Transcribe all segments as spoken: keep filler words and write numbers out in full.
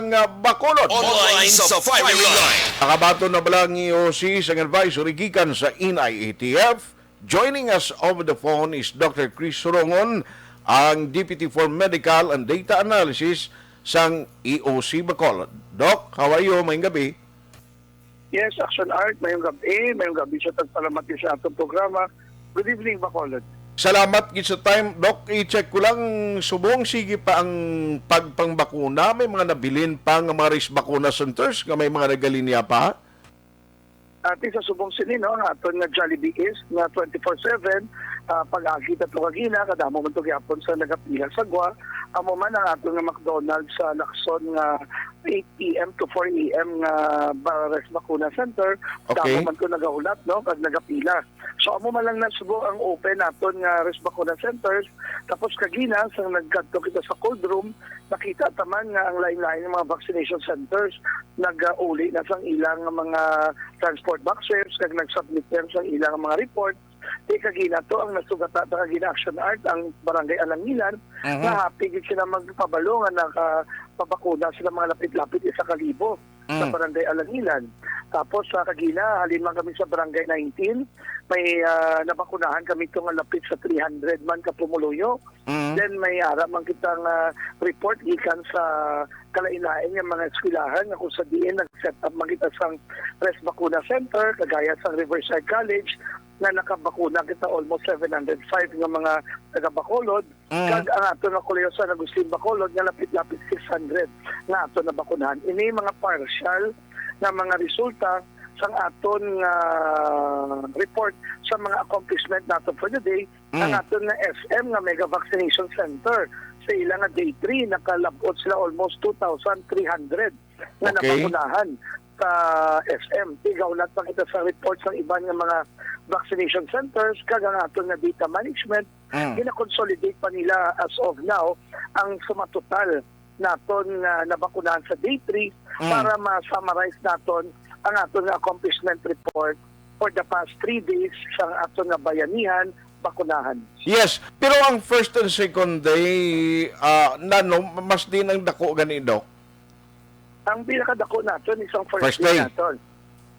nga Bacolod. Online sa firing line. Nakabaton na bala ang E O C sang advisory gikan sa N I A T F? Joining us over the phone is Doctor Chris Surongon, ang Deputy for Medical and Data Analysis sang E O C Bacolod. Doc, how are you? Maayong gabi. Yes, Action Art, mayong gabi. Mayong gabi sa tagpalamat sa atong programa. Good evening, Bacolod. Salamat gid sa time. Doc, i-check ko lang, subong sige pa ang pagpangbakuna. May mga nabilin pa nga mga risk bakuna centers nga may mga nagalinya pa? Ati sa subong sini, no, ang aton nga Jollibee East nga twenty-four seven, ah, pag-agi ta to kagina, kadamo man to gyapon sa nagapila sa gwa. Amo man ang aton nga McDonald's sa Lacson nga eight p m to four a m nga ba-, risk bakuna center. Okay. Damo man to nagahulat, no, kag nagapila. So, amo man lang na subong ang open naton nga risk bakuna centers. Tapos kagina, sang nagkadto kita sa cold room, nakita ta man nga ang lain-lain nga mga vaccination centers nagauli na sang ilang mga transport boxes kag nag-submit na sang ilang mga report. Di kagina to ang nasugata ta kagina, Action Art, ang Barangay Alangilan, Mhm. nga happy gid sila magpabalo nga nakapabakuna sila mga lapit-lapit isa ka libo sa Mm. Barangay Alangilan. Tapos sa kagina, halin man kami sa Barangay nineteen, may, ah, nabakunahan kami to nga lapit sa three hundred man ka pumuluyo. Mm. Then may ara man kita nga report gikan sa kalain-lain nga mga eskwelahan nga kung sa diin nag-set up man kita sang risk bakuna center, kagaya sang Riverside College, nga nakabakuna kita almost seven hundred five nga mga taga Bacolod, Mm. kag ang aton nga Kolehiyo San Agustin Bacolod nga lapit-lapit six hundred nga aton nabakunahan. Ini mga partial nga mga resulta sang aton nga report sa mga accomplishment nato for the day. Ang Mm. aton nga S M nga Mega Vaccination Center, sa ila nga day three, nakalab-ot sila almost two thousand three hundred nga Okay. nabakunahan sa S M. Tigaw lang pa kita sa report sa iban nga mga vaccination centers, kag ang aton nga data management, Mm. gina-consolidate pa nila as of now ang sumatotal naton nga nabakunahan sa day three Mm. para ma-summarize naton ang aton nga accomplishment report for the past three days sa aton nga bayanihan bakunahan. Yes, pero ang first and second day, ah, nano, mas din ang dako gani, Doc? Ang pinakadako naton is ang first First day day. naton.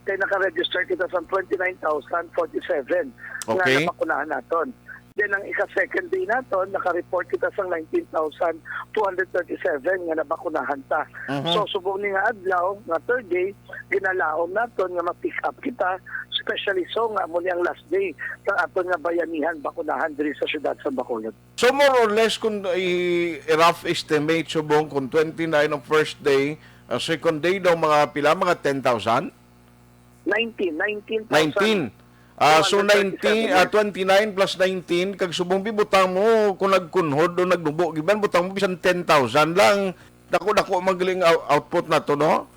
Kay naka-register kita sa twenty-nine thousand forty-seven nga Okay. nabakunahan naton. Then ang ika-second day naton, naka-report kita sa nineteen thousand two hundred thirty-seven nga nabakunahan ta. Mhm. So, subong ni nga adlaw, nga third day, ginalaom naton nga ma-pick up kita, especially so nga amo ni ang last day sa aton nga bayanihan bakunahan diri sa siyudad sa Bacolod. So, more or less, kung i-, i-rough estimate, subong kung twenty-nine ang first day, ang second day daw mga pila, mga ten thousand? Nineteen, nineteen thousand Nineteen. Ah, so, nineteen, ah, two hundred thirty-seven. Twenty-nine plus nineteen, kag subong bibutang mo, kung nagkunhod o nagnubo, giban, butang mo bisan ten thousand lang, dako-dako man galing out-, output na to, no?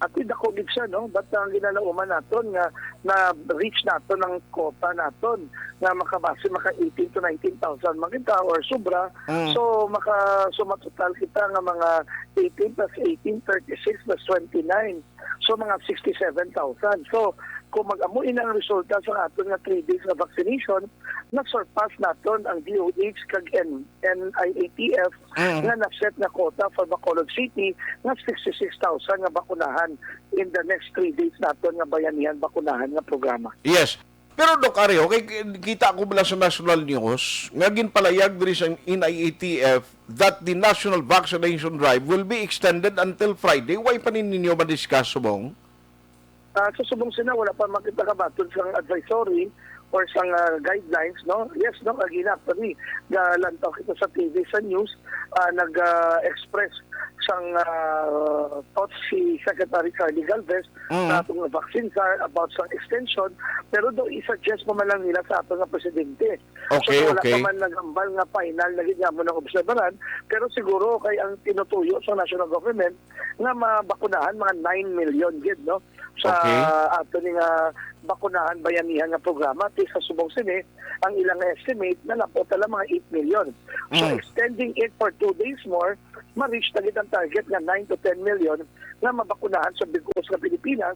Ati dako gid siya, no? But ang ginalauman naton nga na-reach naton ang quota naton nga makabase maka eighteen to nineteen thousand man kita or sobra. Mm. So, maka-, so matotal kita nga mga eighteen plus eighteen, thirty-six plus twenty-nine. So, mga sixty-seven thousand. So, kung mag-amo ina ang resulta sa aton nga three days nga vaccination, na-surpass naton ang D O H kag N-, N I A T F Mm. nga na-set nga quota for Bacolod City nga sixty-six thousand nga bakunahan in the next three days naton nga bayanihan bakunahan nga programa. Yes. Pero, Doc Areo, kay kita ko bala sa national news nga ginpalayag diri sa N I A T F that the national vaccination drive will be extended until Friday. Why pa ni ninyo ma-discuss, subong? Ah, sa subong sina, wala pa makita kabaton sang advisory or sang, ah, guidelines, no? Yes, no? Kagina, actually, galantaw kita sa T V, sa news, ah, nag, ah, express sang, ah, thoughts si Secretary Charlie Galvez Mm. sa atong vaccine czar about sa extension, pero do i-suggest mo man lang nila sa aton nga presidente. Okay, So, wala okay. pa man naghambal nga final na gid nga mo nang obserbaran, pero siguro kay ang tinutuyo sa national government nga mabakunahan mga nine million gid, no? Sa Okay. ato ni nga bakunahan bayanihan nga programa, ti sa subong sini, ang ilang estimate na napot lang mga eight million. So, Mm. extending it for two days more, ma-reach na gid ang target nga nine to ten million nga mabakunahan sa bug-os nga Pilipinas,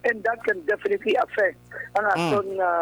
and that can definitely affect ang Mm. aton nga,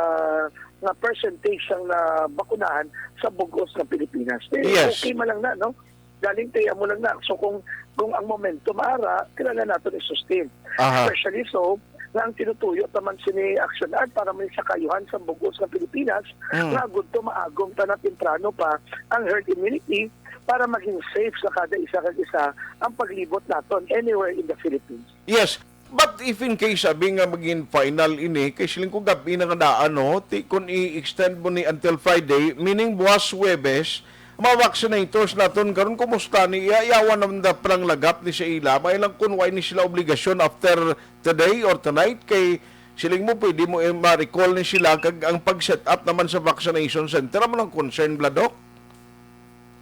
nga percentage sang nabakunahan sa bug-os nga Pilipinas. Eh, Yes. okay man lang na, no? Galing kay amo lang na. So, kung kung ang momentum ara, kinahanglan naton i-sustain. Aha. Especially so, nga ang tinutuyo ta man sini Action Art para man sa kaayuhan sa bug-os nga Pilipinas, Mm. nga agud to maagom ta na temprano pa ang herd immunity para maging safe sa kada isa kag isa ang paglibot naton anywhere in the Philippines. Yes, but if in case, sabi nga maging final ini, kay siling ko gabi na nga daan, no? Ti, kung i-extend mo ni until Friday, meaning buwas Huwebes, mga vaccinators naton karon, kumusta ni? Iya-iyawan naman da palang lagap ni sa ila. May lang kung why ni sila obligasyon after today or tonight, kay siling mo pwede mo, eh, ma-recall ni sila, kag ang pag-set up naman sa vaccination center, amo nang concern, bala, Doc?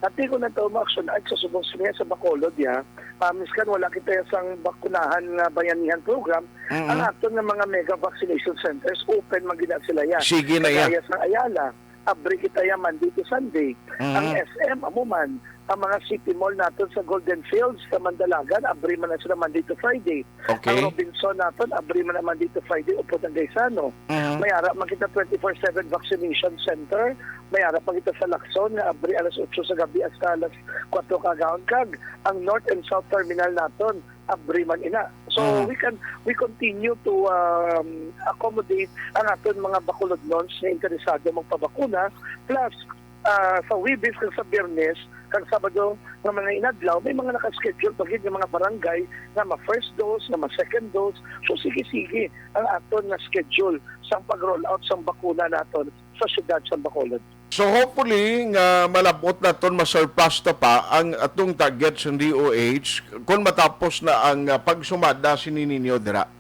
Ati ko nagtao mo action ay sa subong siniya sa Bacolod, ya. Ah, miskan wala kita sang bakunahan nga bayanihan program, Mhm. ang aton nga mga mega vaccination centers, open man gid na sila, ya. Sige na, ya. Kagaya sa Ayala, abri kita, ya, Monday to Sunday. Mhm. Ang S M, amo man, ang mga city mall naton sa Golden Fields, sa Mandalagan, abri man na sila Monday to Friday. Okay. Ang Robinson naton, abri man na Monday to Friday, upod ang Gaisano. Mhm. May ara man kita twenty-four seven vaccination center, may ara pa kita sa Lacson nga abri alas otso sa gabi hasta alas kuwatro kaagahon, kag ang North and South Terminal naton abri man ina. So, Mm. we can, we continue to, um, accommodate ang aton mga Bacolodnons nga interesado magpabakuna. Plus, ah, sa Huwebes kag sa Biyernes kag Sabado nga mga inadlaw, may mga naka-schedule pa gid nga mga barangay nga ma-first dose, nga ma-second dose. So, sige-sige ang aton nga schedule sang pag-roll out sang bakuna naton sa siyudad sa Bacolod. So, hopefully nga malab-ot naton, ma-surpass ta pa ang atong target sa D O H kung matapos na ang, ah, pagsumada sini ninyo dira.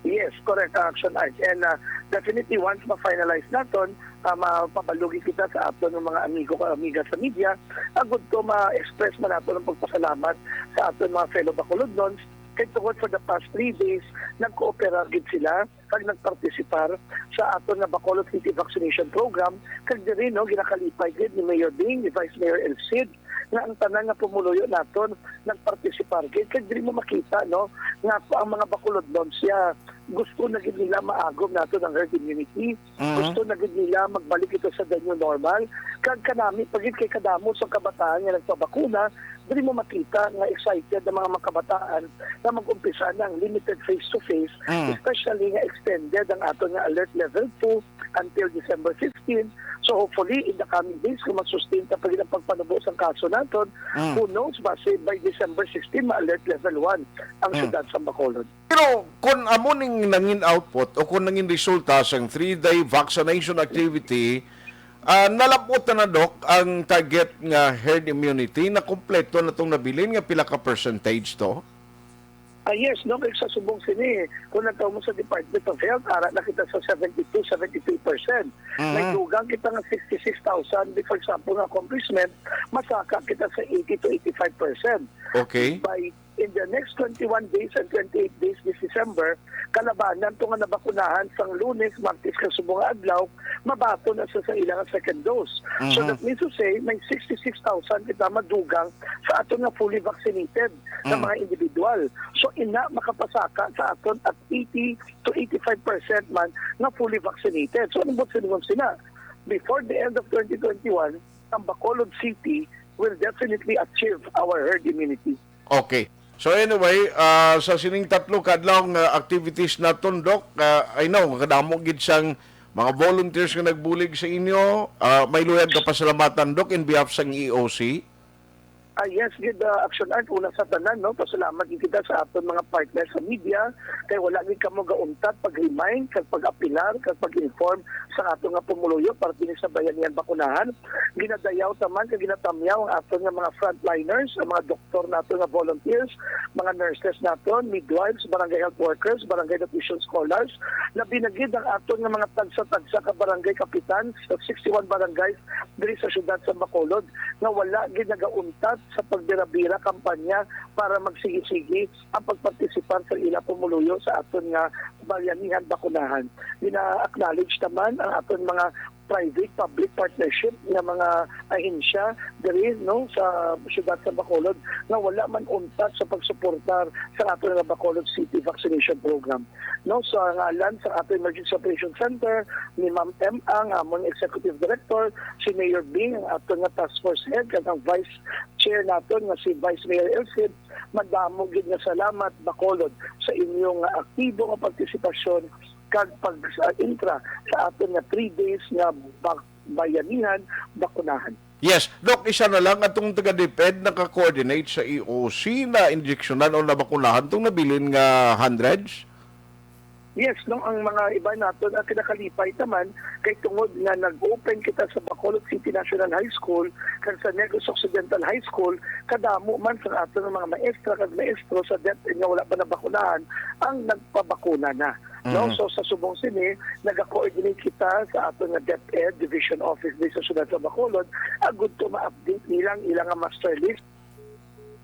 Yes, correct, uh, Action Art. And, uh, definitely, once ma-finalize naton, uh, mapabalugi kita sa aton nga mga amigo kag amiga sa media, agud to ma-express man naton ang pagpasalamat sa aton mga fellow Bacolodnons, kay tungod for the past three days, nagkoopera gid sila kag nagpartisipar sa aton nga Bacolod City Vaccination Program, kag diri, no, ginakalipay gid ni Mayor Ding, ni Vice Mayor El Cid, nga ang tanan nga pumuluyo naton nagpartisipar gid. Kag diri mo makita, no, nga ang mga Bacolodnon siya gusto na gid nila maagom naton ang herd immunity. Mhm. Gusto na gid nila magbalik ito sa the new normal. Kag kanami pa gid kay kadamo sa kabataan nga nagpabakuna, diri mo makita nga excited ang mga, mga kabataan nga mag-umpisa na ang limited face-to-face, Mm. especially nga extended ang aton nga alert level two until December fifteen. So hopefully, in the coming days, kung masustain ta pa gid ang pagpanubo sang kaso naton, Mm. who knows, basi by December sixteen, ma-alert level one ang Mm. syudad sa Bacolod. Pero kung amo ning nangin output o kung nangin resulta sang three-day vaccination activity, ah, nalab-ot na na, Doc, ang target nga herd immunity, na kompleto na tong nabilin nga pila ka percentage to? Ah, yes, no, kay sa subong sini, kung nagtaw mo sa Department of Health, ara na kita sa seventy-two, seventy-three percent. Mhm. May dugang kita nga sixty-six thousand, for example, nga accomplishment, masaka kita sa eighty to eighty-five percent. Okay. By in the next twenty-one days and twenty-eight days this December, kalabanan to nga nabakunahan sang Lunes, Martes, kag subong nga adlaw, mabaton na sa, sa ilang second dose. So Mhm. that means to say, may sixty-six thousand kita madugang sa aton nga fully vaccinated nga Mm. mga individual. So ina makapasaka sa aton at eighty to eighty-five percent man nga fully vaccinated. So ano ba siningon sina? Before the end of twenty twenty-one, ang Bacolod City will definitely achieve our herd immunity. Okay. So anyway, ah, sa sining tatlo ka adlaw nga activities naton, Doc, ah, I know, kadamo gid sang mga volunteers nga nagbulig sa inyo. Ah, may luyag ka pasalamatan, Doc, in behalf sang E O C? Ah, yes, gid, ah, Action Art, una sa tanan, no, pasalamat gid kita sa aton mga partners sa media, kay wala gid kamo gauntat pag-remind, kag pag-apilar, kag pag-inform sa aton nga pumuluyo para dinhi sa Bayanihan Bakunahan. Ginadayaw ta man kag ginatamyaw ang aton nga mga frontliners, ang mga doktor naton nga volunteers, mga nurses naton, midwives, barangay health workers, barangay nutrition scholars, labi na gid ang aton nga mga tagsa-tagsa ka barangay kapitan sa sixty-one barangays diri sa siyudad sa Bacolod nga wala gid nagauntat sa pagbira-bira kampanya para magsigi-sigi ang pagpartisipar sa ila pumuluyo sa aton nga Bayanihan Bakunahan. Gina-acknowledge ta man ang aton mga private-public partnership nga mga ahensya diri, no, sa siyudad sa Bacolod nga wala man untat sa pagsuportar sa aton nga Bacolod City Vaccination Program. No, sa ngalan sa aton Emergency Operations Center, ni Ma'am M. Ang amon Executive Director, si Mayor Bing ang aton nga task force head, kag ang Vice Chair naton nga si Vice Mayor El Cid, madamo gid nga salamat, Bacolod, sa inyong, ah, aktibo nga partisipasyon kag pag-intra sa aton nga three days nga bak-, bayanihan, bakunahan. Yes, Doc, isa na lang, atong taga DepEd naka-coordinate sa E O C na injeksyonan o nabakunahan tong nabilin nga hundreds? Yes, no, ang mga iba naton ang kinakalipay naman kay tungod nga nag-open kita sa Bacolod City National High School kag sa Negros Occidental High School, kadamo man sa aton nga mga maestra kag maestro sa DepEd nga wala pa nabakunahan ang nagpabakuna na. No? Mhm. So, sa subong sini, naga-coordinate kita sa aton nga DepEd Division Office diri sa siyudad sa Bacolod, agud to ma-update nila ang ilang nga master list.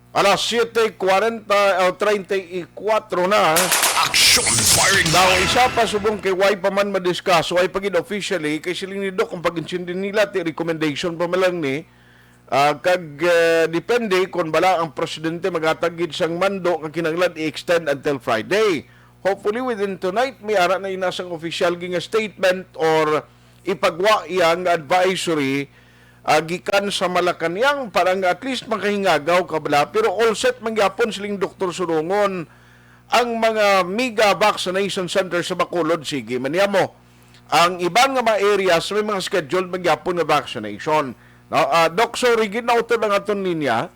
Alas siete cuarenta o treinta y cuatro na. Action Firing Now, Line. Isa pa subong kay why pa man madiscuss, why pa gid officially, kay siling ni Doc ang pag-intindi nila, ti recommendation pa man lang ni, ah, kag, eh, depende kung bala ang presidente maghatag gid sang mando nga kinahanglan i-extend until Friday. Hopefully within tonight, may ara na ina sang official gid nga statement or ipagwa iya nga advisory, ah, gikan sa Malacañang para nga at least makahingagaw ka bala. Pero all set man gyapon siling Doktor Surungon ang mga mega vaccination center sa Bacolod. Sige man niya mo. Ang iban nga mga areas may mga scheduled man gyapon nga vaccination. No? Ah, Doc, sorry, gid nautod ang aton linya.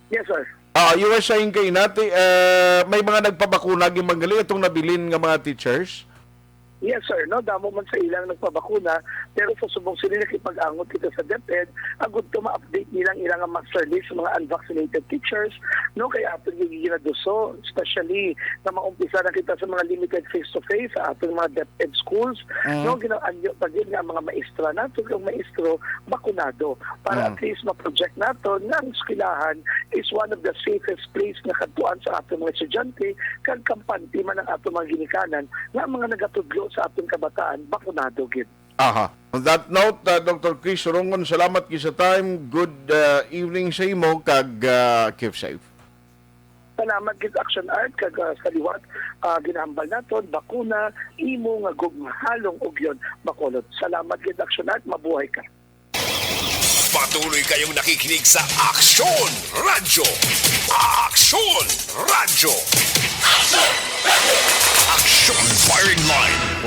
Yes, sir. Ah, you were saying kay nati, eh, may mga nagpabakuna gid man gali atong nabilin nga mga teachers? Yes, sir. No, damo man sa ilang nagpabakuna, pero sa subong sini nakipag-angot kita sa DepEd, agud to ma-update nila ang ilang master list sa mga unvaccinated teachers, no, kay ato yung ginaduso, especially na maumpisa na kita sa mga limited face-to-face sa ating mga DepEd schools, Mm. no, ginaanyo pa gid nga ang mga maestra nato, ang maestro, bakunado para Mm. at least ma-project naton nga ang eskwelahan is one of the safest place nga kadtuan sa aton mga estudyante, kag kampante man ang aton mga ginikanan nga ang mga nagatudlo sa aton kabataan bakunado gid. Aha. On that note, uh, Doctor Chris Rongon, salamat gid sa time. Good, uh, evening sa imo, kag, uh, keep safe. Salamat gid, Action Art, kag, uh, sa liwat, uh, ginahambal naton, bakuna, imo nga gugma, halong ugyon, Bacolod. Salamat gid, Action Art, mabuhay ka. Patuloy kayong nakikinig sa Aksyon Radyo. Aksyon Radyo. Aksyon Firing Line.